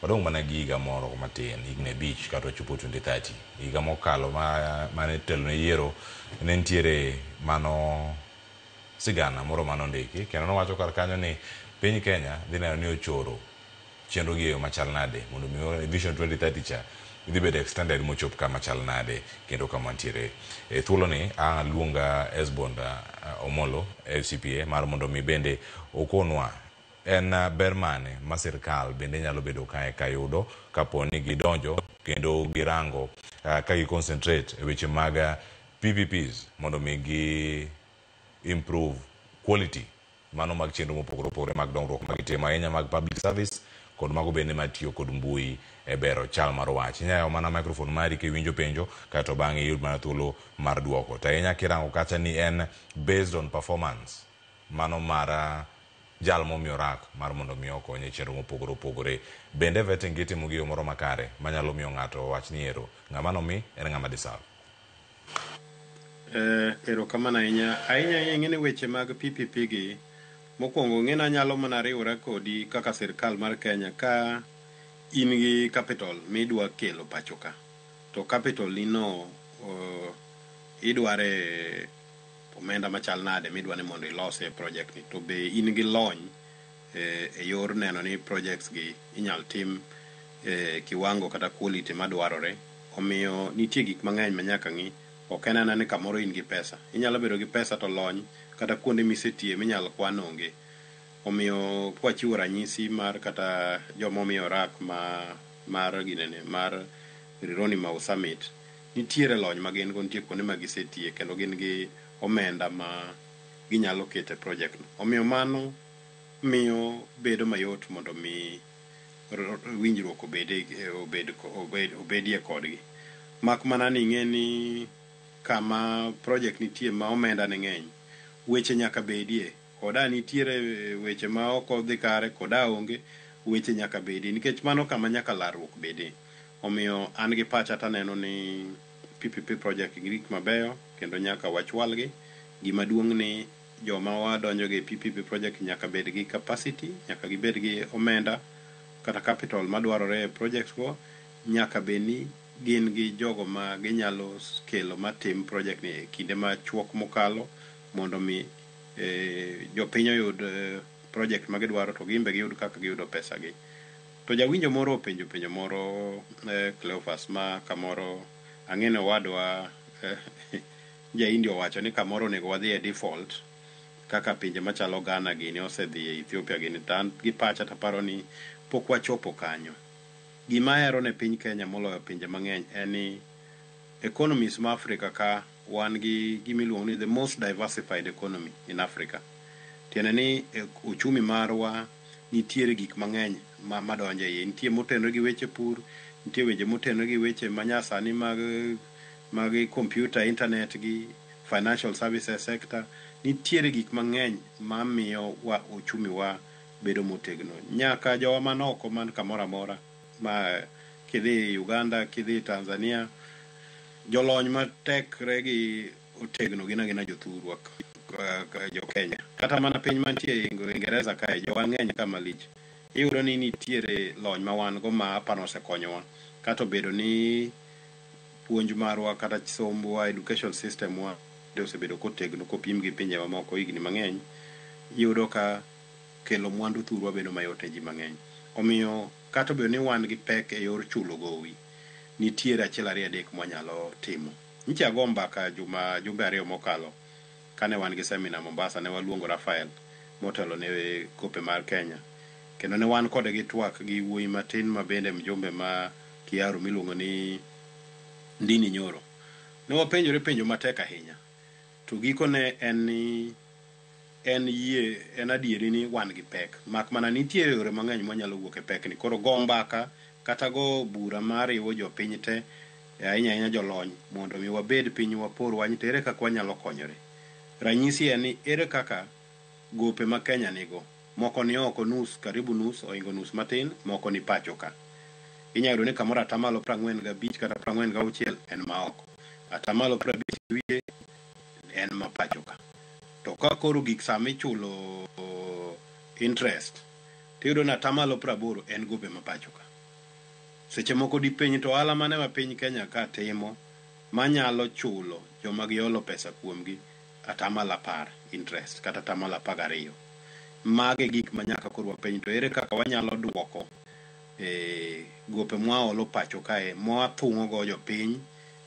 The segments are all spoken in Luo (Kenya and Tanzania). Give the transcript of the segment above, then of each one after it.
Wadong' mana gi higa moro matin, higni 5 kata ochopo 2030. Higa mokalo mane telo ne yiero ne nitiere mano sigana moro manondiki kendo nowacho kar kanyo ni piny Kenya dhi neno ni ochoro chenro gi e yo machal nade mondo mi Vision 2030 cha dhi bedo extended mochop kama chal nade kendo kama ntiere. E thuolo ni aluonga Esbond Omolo FCPA mar mondo mi bende okonwa en ber mane ma sirkal bende nyalo bedo kae kayudo kapo ni gidonjo kendo girango ka gi concentrate e weche mag PPPs mondo mi gi improve quality mano mag chenro mopogore opogore mag dongruok magitimo ahinya mag public service kod mago bende matiyo kod mbui e bero chal mar wach. Inyalo mana microphone mari kiwinjo penjo kaeto bang'e iyud mana thuolo mar duoko. To ahinya kirango kacha ni en based on performance mano mar jal momiyo rak mar mondo mi okony e chenro mopogore opogore. Bende vetting gitimo gi yo moro makare manyalo miyo ng'ato owach ni ero ng'ama nomi en ng'ama deserve. Erokamano ahinya. Ahinya ahinya ing'e ni weche mag PPP gi, mokwongo ing'e ni anyalo mana riwora kodi kaka sirkal mar Kenya ka in gi capital midwa kelo pacho ka. To capital ni no idware omenda machal nade midwa ni mondo ilose project ni. To be in gi lony e yor neno ni projects gi inyal tim e kiwango kata quality madwarore. Omiyo nitie gik mang'eny ma nyaka ng'i. Ok en anena ni kamoro in gi pesa. Inyalo bedo gi pesa to lony kata kuonde misetie minyal kwan onge. Omiyo kwachiwo ranyisi mar kata joma omiyo rak ma mar ginene mar Rironi Mau Summit, nitiere lony ma gin go, nitie kuonde ma gisetie kendo gin gi omenda ma ginyalo keto e project no. Omiyo mano miyo bedo mayot mondo mi winjruok obede obed obed obedie kodgi. Mak mana ni ing'e ni kama project nitie ma omenda ne ng'eny, weche nyaka bedie. Koda nitiere weche ma ok odhi kare, koda onge, weche nyaka bedie nikech mano kama nyaka larruok bedie. Omiyo an gi pacha taneno ni PPP project gin gik mabeyo kendo nyaka wachwalgi. Gima duong' ni joma wadonjo gi PPP project nyaka bed gi capacity, nyaka gibed gi omenda kata capital madwarore e projects go, nyaka bed ni gin gi jogo ma ginyalo kelo matim project ni e kinde machuok mokalo mondo mi jopiny oyud project ma gidwaro to gin be giyud kaka giyudo pesa gi. To jawinjo moro openjo penjo moro, Cleophas, ma kamoro ang'e ni owadwa ja India owacho ni kamoro onego wadhi e default kaka pinje machalo Ghana gini osedhi e Ethiopia gini, to an gi pacha taparo ni pok wachopo kanyo. Gima ahero ne piny Kenya moloyo pinje mang'eny en ni economies ma Africa ka wan gi gima iluongo ni the most diversified economy in Africa. Tiende ni uchumi marwa nitiere gik mang'eny madonjo e iye. Nitie motenore gi weche pur, nitie weche motenore gi weche manyasani mag computer, internet gi financial services sector. Nitiere gik mang'eny mamiyo wa uchumi wa bedo motegno. Nyaka jowa man oko man kamoro amora ma kidhi Uganda, kidhi Tanzania, jolony matekre gi otegno gin agina jothurwa jo Kenya. Kata mana piny mantie Uingereza kae, jowa ng'eny ka malich. Iyudo ni nitiere lony ma wan go ma aparo osekonyowa. Kata obedo ni puonj marwa kata sombwa, education system wa osebedo kotegno kopim gi pinje mamoko higni mang'eny, iyudo ka kelo mwandu thurwa bedo mayot ne ji mang'eny. Omiyo kata obedo ni wan gi pek e yor chulo gowi, nitiere achiel ariyo adek mwanyalo timo. Nyicha ago mbaka jumbe 2 mokalo kane wan gi seminar Mombasa, ne waluongo Rafael motelo ne gope mar Kenya. Kendo ne wan kode gi twak gi wuoyi matin ma bende mjumbe ma Kiaru miluongo ni Ndini Nyoro. Ne wapenjore penjo matek ahinya. To gikone en ni en yie, en adieri ni wan gi pek. Mak mana nitiere yore mang'eny mwanyalo wuok e pek ni. Koro go mbaka kata go bura mariwo jopiny te, ahinya ahinya jolony, mondo mi wabed piny wapor wach to ere kaka wanyalo konyore. Ranyisi en ni ere kaka gope ma Kenya nigo, moko ni oko nus, karibu nus, ohingo nus matin, moko ni pacho ka. Inyalo yudo ni kamoro atamalo 45 kata 46 en ma oko, atamalo 50 wiye en ma pacho ka. To ka koro gik sama ichulo interest, tiyudo ni atamalo 80 en gope ma pacho ka. Seche moko dipenj to ohala mane ma piny Kenya ka timo manyalo chulo joma giholo pesa kuomgi 10% interest kata 12%. Mage gik ma nyaka koro wapenj to ere kaka wanyalo duoko gope mwaholo pacho kae mwathung'o go jopiny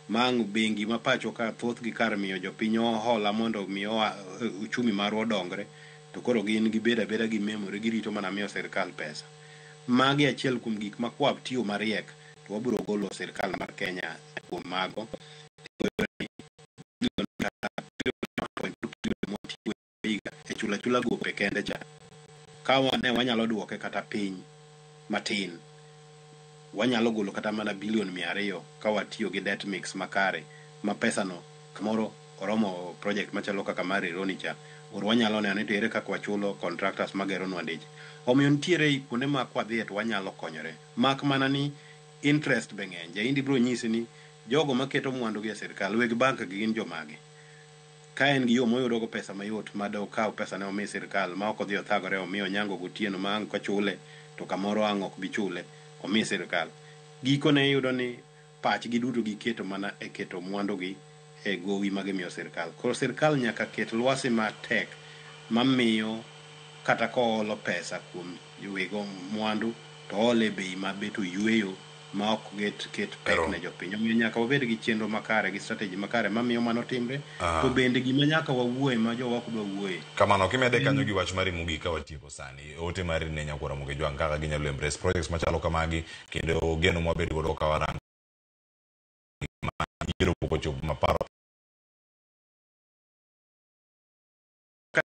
ma ang' bengi ma pacho ka thothgi kar miyo jopiny hola mondo mi uchumi marwa odongre to koro gin gibedo abeda gi memore girito mana miyo sirkal pesa. Magi achiel kuom gik ma kwa tiyo mariek to wabiro golo sirkal mar Kenya kuom mago. E chulo achula gope kende cha ka ne wanyalo duoke kata piny matin wanyalo golo kata mana bilion 200 ka watiyo gi debt mix makare ma pesa no kamoro oromo project machalo kaka mar Rironi cha or wanyalo neno ni to ere kaka wachulo contractors mageronwa ndeche. Omiyo nitiere kuonde ma kwadhiye to wanyalo konyore mak mana ni interest be ng'eny. Jaindi biro nyisi ni jogo maketo mwandu gi e sirkal weg bank gi gin jomage. Ka en gi yo moyudo go pesa mayot ma dokaw pesa ne omi sirkal ma ok odhi othagore omi Onyango gotieno ma ang' kochule to kamoro ang' ok bi chule omi sirkal. Gikone iyudo ni pachgi duto giketo mana e keto mwandu gi e gowi ma gimiyo sirkal. Koro sirkal nyaka ket lwasi matek mamiyo kata koolo pesa kuom wego mwandu to oole e bei ma bet oyweyo ma ok ket pek ne jopiny. Omiyo nyaka wabed gi chenro makare gi strategy makare mamiyo mano timre. To bende gima nyaka wawuoye ma jowa ok dwa wuoye. Kamano kimede kanyo gi wach mari mogik ka watieko sani ote mari ne nyakwar Ramogi Ojwang' kaka ginyalo embrace projects machalo kamagi kendo geno mwabed godo ka warango yiero pok ochopo maparo